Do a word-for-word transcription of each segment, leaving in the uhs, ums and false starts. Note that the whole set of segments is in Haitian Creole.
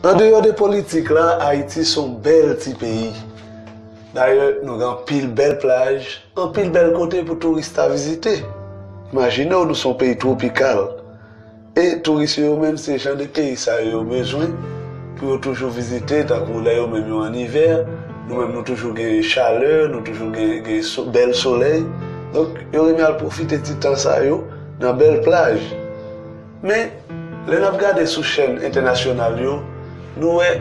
Andeyò de politik la, Ayiti se yon bèl ti peyi. Dayè, nou gen anpil bèl plaj, anpil bèl kote pou touris ta vizite. Imajine w, nou se yon peyi twopikal. E touris yo, yo menm, se jan de peyi sa yo, yo bezwen pou yo toujou vizite, tankou lè yo menm yo ann ivè, nou menm nou toujou gen chalè, nou toujou gen, gen so, bèl solèy. Donk, yo renmen al pwofite ti tan sa yo nan bèl plaj. Men, lè n ap gade sou chèn entènasyonal yo, nou wè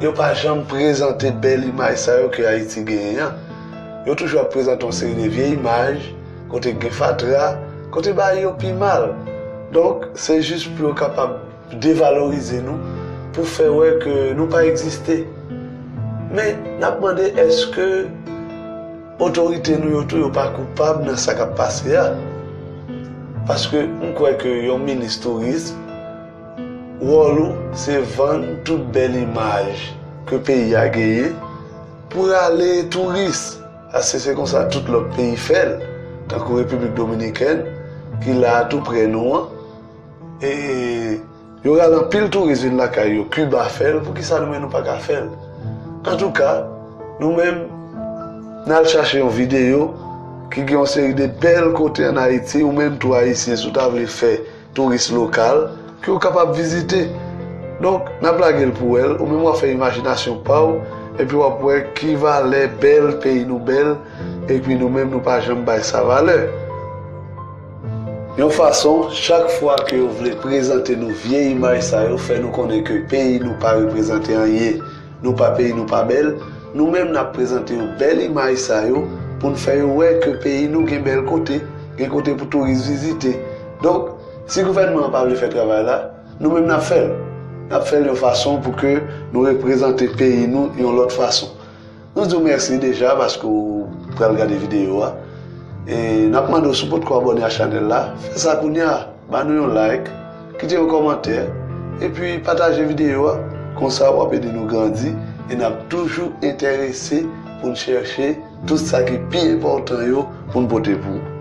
yo pa janm prezante bèl imaj sa yo ke Ayiti genyen an. Yo toujou ap prezante yon seri de vye imaj, kote k gen fatra, kote bagay yo pi mal. Donk, se jis pou yo kapab devalorize nou, pou fè wè ke nou pa egziste. Men, n ap mande, èske otorite nou yo tou yo pa koupab nan sa k ap pase a? Paske m kwè ke yon minis touris, wòl ou se vann tout bèl imaj ke peyi a genyen pou rale touris. Paske se konsa tout lòt peyi fè l, tankou Repiblik Dominikèn, ki la a tou prè nou an. E yo rale anpil touris vin lakay yo. Kiba fè l, poukisa nou menm nou pa ka fè l? Antouka, nou menm, n al chache yon videyo ki gen yon seri de bèl kote ann Ayiti, ou menm tou Ayisyen, si w ta vle fè touris lokal, ke w kapab vizite. Donk, n ap lage l pou w wè l, ou menm w ap fè imajinasyon pa w, epi w ap wè ki valè bèl peyi nou bèl, epi nou menm nou pa janm bay sa valè. Yon fason, chak fwa ke yo vle prezante nou vye imaj sa yo, fè nou konnen ke peyi nou pa reprezante anyen, nou pa peyi nou pa bèl, nou menm n ap prezante yo bèl imaj sa yo pou n fè yo wè ke peyi nou gen bèl kote, gen kote pou touris vizite. Donk, si gouvènman an pa vle fè travay la, nou menm n ap fè l. N ap fè l yon fason pou ke nou reprezante peyi nou yon lòt fason. Nou di w mèsi deja paske w pral gade videyo a. E n ap mande w, si w potko abòne a chanèl la, fè sa kounye a. Ba nou yon like, kite yon kòmantè, epi pataje videyo a. Konsa w ap ede nou grandi e n ap toujou enterese pou n chèche tout sa ki pi enpòtan yo pou n pote pou ou.